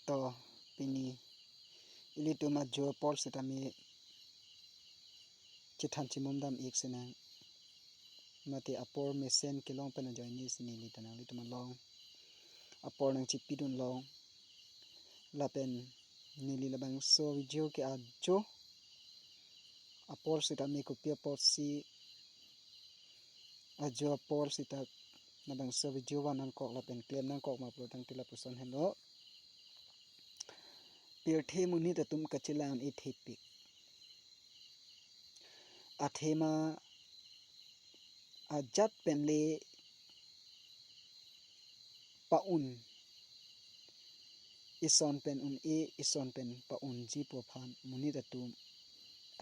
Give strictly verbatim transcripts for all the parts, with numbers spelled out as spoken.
To, pini ilitum ajo apor sitame chethan chimum dam-ik sinang. Mate apor mesen kelong pen ajoine si neli ta nanglitum along apor nangchipidun long. Lapen neli labangso video ke ajo apor sitame kopi apotsi ajo apor sita labangso video van nangkok lapen klem nangkok ma pulo tangte lapuson helo. Pirthe monit atum kachelang un-e thepik. Athema ajat pen le pa-un, ison pen un-e, ison pen pa-unji pu aphan monit atum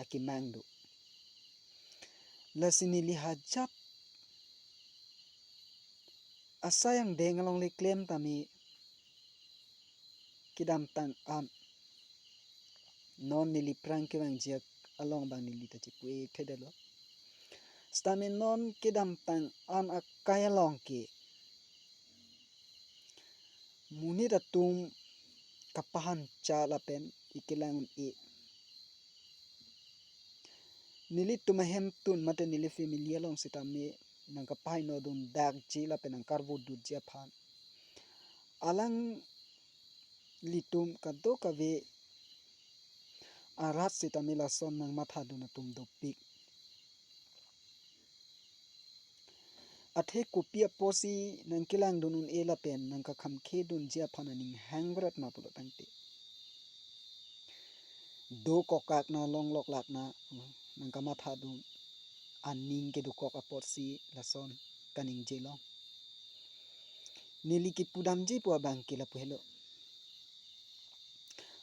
akemang do. Lasi neli hajat asai angdeng along le klem tame kedamtang an non neli prang kevangji along abang neli ta chipu-ik thedetlo. Sitame non kedamtang an akai along ke monit atum kapahancha lapen ikelang un-e. Nelitum ahemtun mate neli family along sitame nangkapaheno dun dakji lapen nangkarvo dutji aphan alanglitum kadokave arat sitame lason nangmathadun atum dopik. Athe kopi apotsi nangkelangdun un-e lapen nangkakhamkhedunji aphan aning hangvret ma pulo tangte, dokokak na, longloklak na, nangkamathadun aning kedokok apotsi lason kaningje long. Neli kipudamji pu abang ke lapu helo.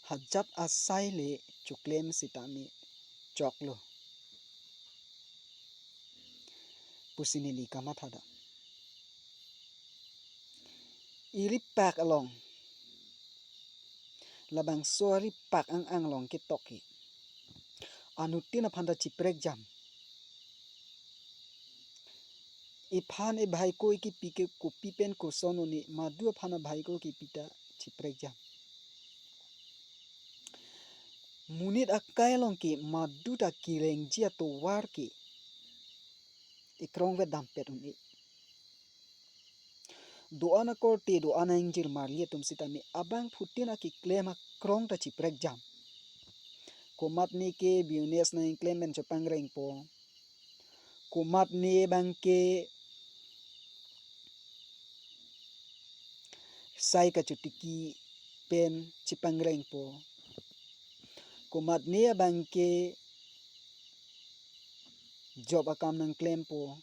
Hajat asai le choklem sitame choklo pusi neli kamathadam. Iripak along, labangso aripak ang-ang along ketok ke anuttin aphan ta chiprekjam. Iphan ebhaiko ekipi ke kopi pen koson un-e, madu aphan abhaiko kipi ta chiprekjam. Monit akai along ke madu ta kerengji atovar ke ekrong vet dampet un-e. Do-an akorte, do-an a-ingjir marli atum sitame abangphutin akeklem akrong ta chiprekjam. Komatne ke business nangklem pen chopangrengpo. Komatne abang ke sai kachotiki pen chipangrengpo. Komatne abang ke job akam nangklempo.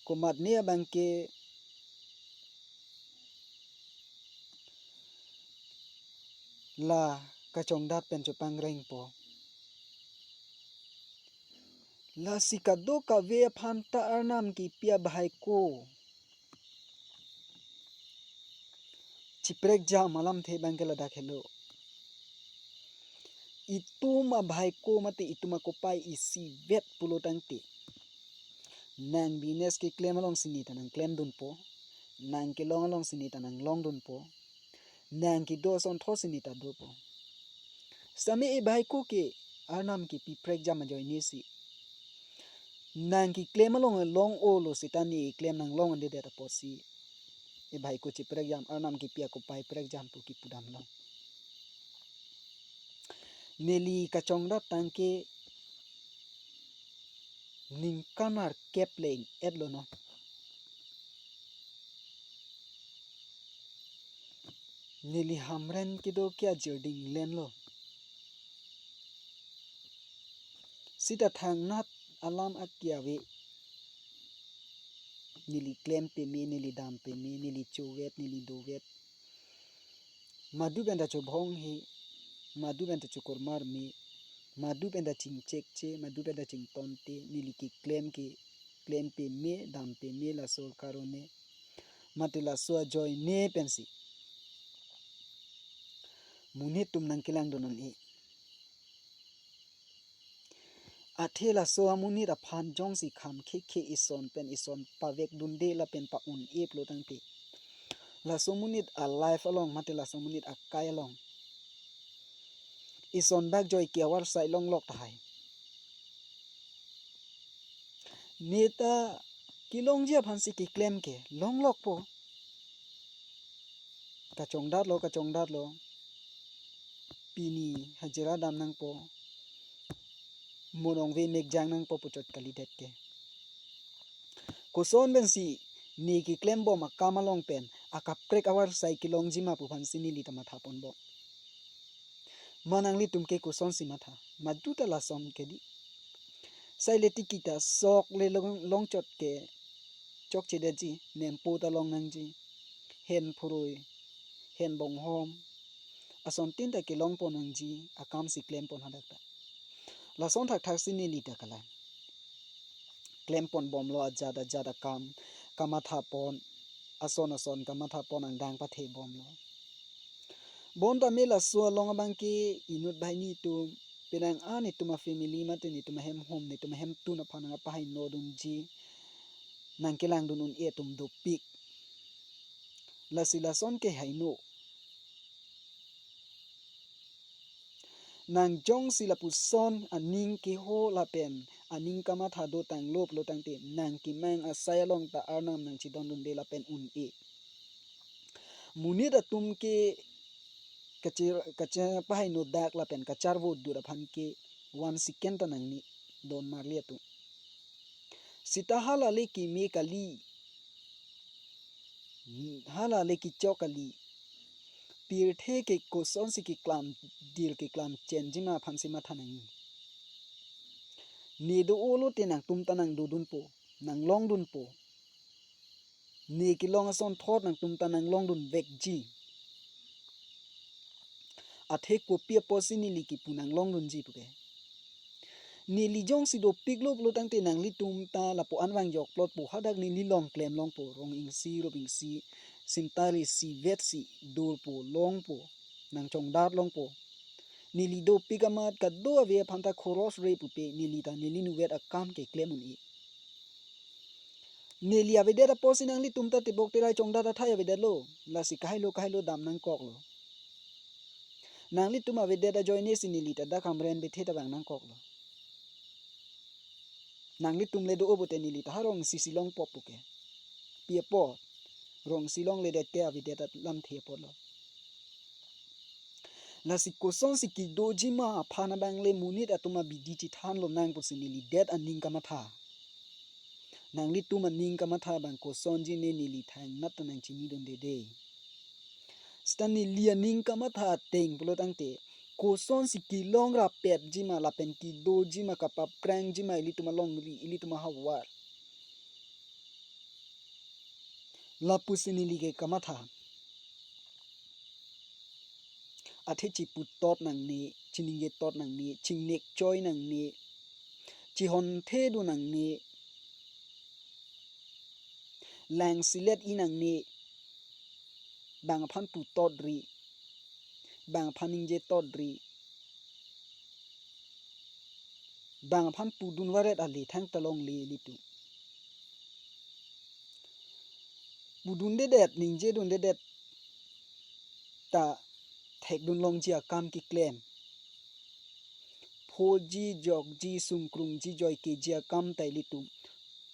Komatne abang ke la kachongdat pen chopangrengpo. Lasi kadokave aphan ta Arnam kipi abhaiko chiprekjam alamthe abang ke ladak helo. Itum abhaiko mate itum akopai isivet pulo tangte, nang business keklem alongsi ne ta nangklemdunpo, nang kelong alongsi ne ta nanglongdunpo, nang kedo asonthosi ne ta dopo. Sitame ebhaiko ke Arnam kipi prekjam ajoine si, nang keklem along long-olo sita ne eklem nanglong-un-edet apotsi ebhaiko chiprekjam, Arnam kipi akopai prekjam pu kipudam long. Neli kachongdat tangke ningkan arkep le ing-etlo non. Neli Hamren kedo ke ajirding lenlo. Sita thangnat alam ake ave. Neli klem peme, neli dam peme, neli chovet, neli dovet. Madu pen ta chobhong he, madu pen ta chokormar me, madu pen ta chingchekche, madu pen ta chingtonte, neli keklem ke, klem peme, dam peme, laso karone, mate laso ajoine pensi monit atum nangkelangdun un-e. Athe laso amonit aphan jongsi khamkhekhe ison pen ison pavekdunde lapen pa-un-e pulo tangte, Laso amonit a-life along mate laso amonit akai along ison bak joike avarsai longlok tahai. Neta kelongji aphansi keklem ke longlokpo. Kachongdatlo, kachongdatlo. Pini hajira dam nangpo. Monong ve mekjang nangpo puchot kalidet ke. Koson pensi ne keklembom akam along pen akaprek avarsai kelongji ma pu aphansi neli ta mathaponbom. Ma nanglitum ke kosonsi matha? Maduta lason ke di. Sai le tiki ta sok le long, longchot ke chokchedetji, nempo ta long nangji, hen phurui, hen bonghom, asontin ta kelongpon nangji akamsi klempon hadak ta. Lason thakthaksi neli ta kalang. Klemponbomlo ajat ajat akam, kamathapon, ason ason kamathapon angdeng pathebomlo. Bonta me laso along abang ke inut banghini atum, penang an itum a-family mate netum ahem home, netum ahemtun aphan nangpahaino dunji, nangkelangdun un-e atum dopik. Lasi lason ke haino. Nang jongsi lapuson aning keho lapen aning kamatha dotanglo pulo tangte nang kemang asai along ta Arnam nangchedondunde lapen un-e. Monit atum ke kache, kachepahaino dak lapen kacharvo dur aphan ke one second ta nangne don marli atum. Seta hala le keme kali, hala le kechok kali. Pirthe ke kosonsi keklam, dir keklam chenji ma aphansi matha nangji. Ne do-olo te nangtum ta nangdodunpo, nanglongdunpo. Ne kelong asonthot nangtum ta nanglongdunvekji. Athe kopi apotsi neli kipu nanglongdunji puke. Neli jongsi dopiklo pulo tangte nanglitum ta lapu-an vangjokplotpo, hadak neli long klem longpo, rong isi, rup isi, simtali isi, vetsi, dorpo, longpo, nangchongdat longpo. Neli dopik amat kado ave aphan ta khoros re pupe, neli ta neli nuvet akam keklem un-e. Neli avedet apotsi nanglitum ta tebok terai chongdat athai avedetlo. Lasi kahailo kahailo dam nangkoklo. Nanglitum avedet ajoinesi neli ta dak Hamren Bethe ta vang nangkoklo. Nanglitum le do-o pute neli ta ha rong isi si longpo puke. Pi apot? Rong isi longledet ke avedet alamthe apotlo. Lasi kosonsi kedoji ma aphan abang le monit atum abidi chethan lonang pusi neli det aning kamatha. Nanglitum aning kamatha abang kosonji ne neli thangnat ta nangchinidundede. Seta neli aning kamatha ateng pulo tangte, kosonsi kelong rapetji ma lapen kedoji ma kapaprangji ma ilitum alongri, ilitum ahavar. Lapusi neli ke kamatha. Athe chiputot nangne, chiningjetot nangne, chingnekchoi nangne, chihonthedun nangne, langselet-i nangne, bang aphan putotri, bang aphan ningjetotri, bang aphan pudun varet ale thangta longle ilitum. Pudundedet, ningjedundedet ta thekdun longji akam keklem. Phoji, jokji, sungkrungji, joikeji akam ta ilitum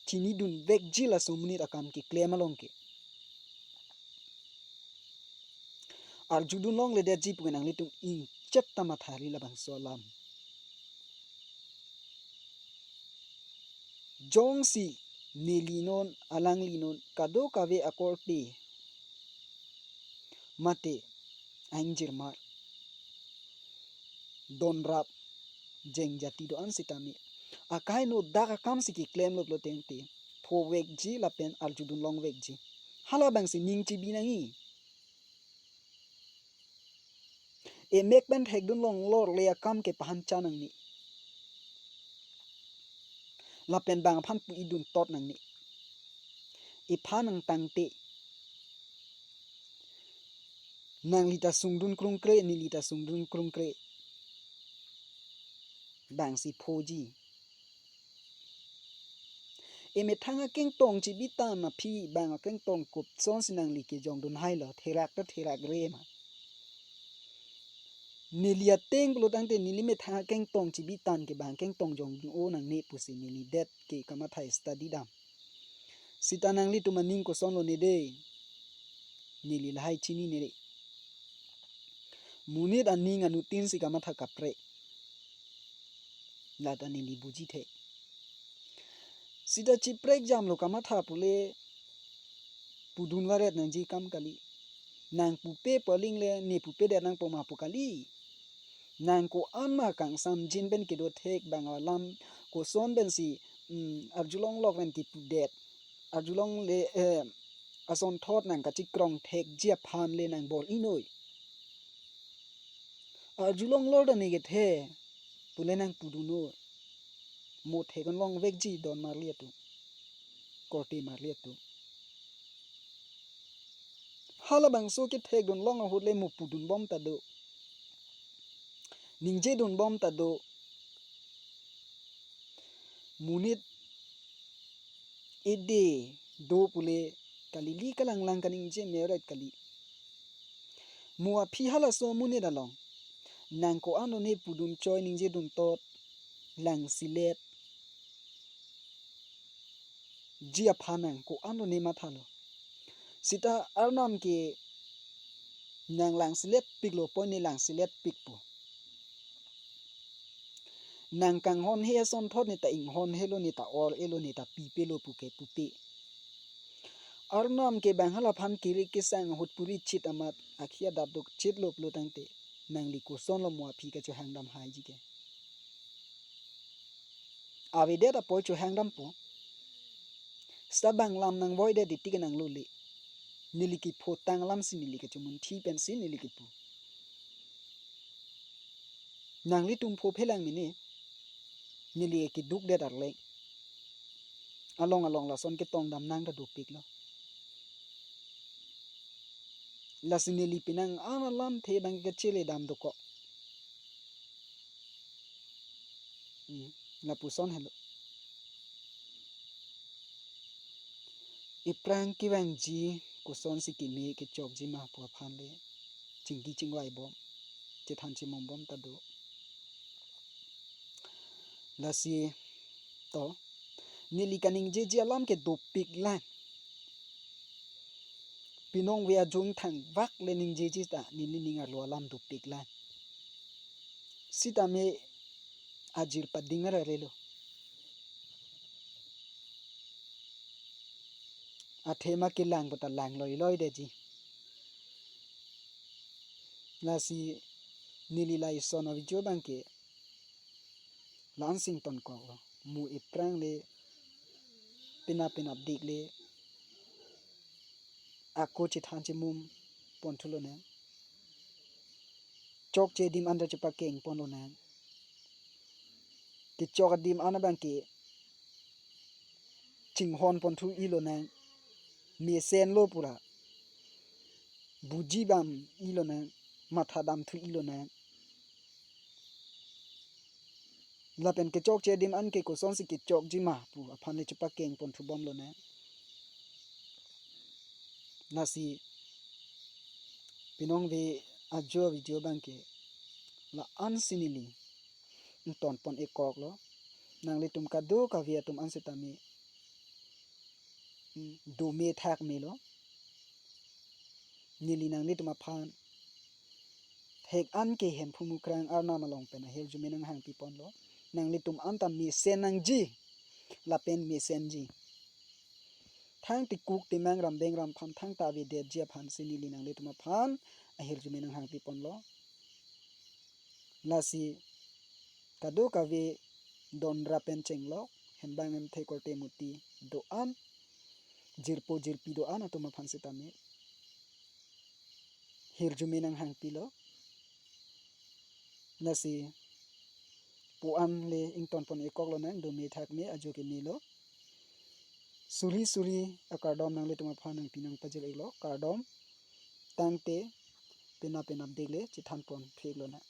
chinidunvekji laso amonit akam keklem along ke. Arjudun longledetji puke nanglitum ingchek ta mathari labangso alam. Jongsi nelinon, alanglinon, kadokave akorte mate aingjirmar, donrap, jengjati do-an sitame, akaino dak akamsi keklemlo pulo tangte, phovekji lapen arjudun longvekji. Halabangsi ning chebi nangji. Emek pen thekdun longlor le akam ke pahancha nangne. Lapen bang aphan pu-idun tot nangne. Iphan nangtangte, nangli ta sungdun krungkre, neli ta sungdun krungkre, bangsi phoji. emethang akengtong chibitan aphi bang akengtong kopsonsi nangli kejongdun hailo, therak ta therak re ma. Neli ateng pulo tangte neli methang akengtong chibitan ke bang kengtong jongdun-o nangne pusi neli det ke kamatha study dam. Sita nanglitum aning kosonlo ne de. Neli lahai chinine re. Monit aning anuttin si kamatha kaprek. Lata neli buji thek. Sita chiprek jamlo kamatha pule pudun varet nangji akam kali. Nang pupe paling le ne pupedet nangpo ma pu kali. Nang ko-an ma kangsam jin pen kedo thek bang alam koson pensi, mm, arjulong lok pen kipudet. Arjulong le, eh, asonthot nang kachikrong thekji aphan le nang bor-inoi. Arjulong lor dane kethe pule nang pudun-o. Mo thek-an longvekji don marli atum, korte marli atum. Halabangso kethekdun long ahut le mo pudunbom ta do, ningjedunbom ta do. Monit ede do pule kalili kalanglang kaningje meret kali. Mo aphi halaso amonit along nang ko-an lone pudun choi ningjedun tot langselet ji aphan nang ko-an lone mathalo. Sita Arnam ke nang langselet piklo poi ne langselet pikpo. Nang kanghon he asonthot ne ta inghon helo, ne ta or-elo, ne ta pipelo puke pupe. Arnam ke bang halaphan kiri kesang ahut puri chit amat akhi adap dok chitlo pulo tangte nangli kosonlo mo aphi kachohangdam haiji ke. Avedet apoi chohangdampo. Sita bang lam nangvoidet titi ke nang lule. Neli kipho tang alamsi neli kachemunthi pensi neli kipu. Nanglitum pho phelang mene. Neli kidukdet arleng. Along along lason ketongdam nang ta dopiklo. Lasi neli penang an alamthe bang kachele dam dokok. Hmm, lapuson helo. Iphrang kevangji kosonsi keme kechokji ma pu aphan le chingki chingvaibom, chethan chemumbom ta do. Lasi to neli kaningjeji alam ke dopiklang. Pinong ve ajung thangvak le ningjeji ta neli ning arlo alam dopiklang. Sitame ajir pading ararelo. Athema kelang puta lang loiloi detji. Lasi neli la ison avideo bangke la-an sing tonkoklo. Mo iphrang le penap penapdik le ako chethan chemum ponthu lonang. Chokche adim anta chepakeng pon lonang. Kechok adim an abangke chinghon ponthu-i lonang. Mesenlo pura. Buji bam-i lonang. Matha damthu-i lonang. Lapen kechokche adim an ke kosonsi kechokji ma pu aphan le chepakeng ponthubom lonang. Lasi pinong ve ajo avideo bangke la-ansi neli ington pon-ikoklo. Nanglitum kadokave atum an sitame, mm, dome thakmelo. Neli nanglitum aphan thek an ke Hemphu Mukrang Arnam along pen ahirjume nanghangpi ponlo. Nanglitum anta mesen nangji lapen mesenji. Thang tikuk timang rambeng ramphan thangta avedetji aphansi neli nanglitum aphan ahirjume nanghangpi ponlo. Lasi kadokave donra pen chenglok, hembang hemthe korte muti do-an, jirpo jirpi do-an atum aphan sitame hirjume nanghangpilo. Lasi pu an le ington pon-ikok lonang, dome thakme ajo kemelo. Suri suri akardom nanglitum aphan nangpi nangpajir-iklo, kardom. Tangte penap penapdik le chethan pon phik lonang.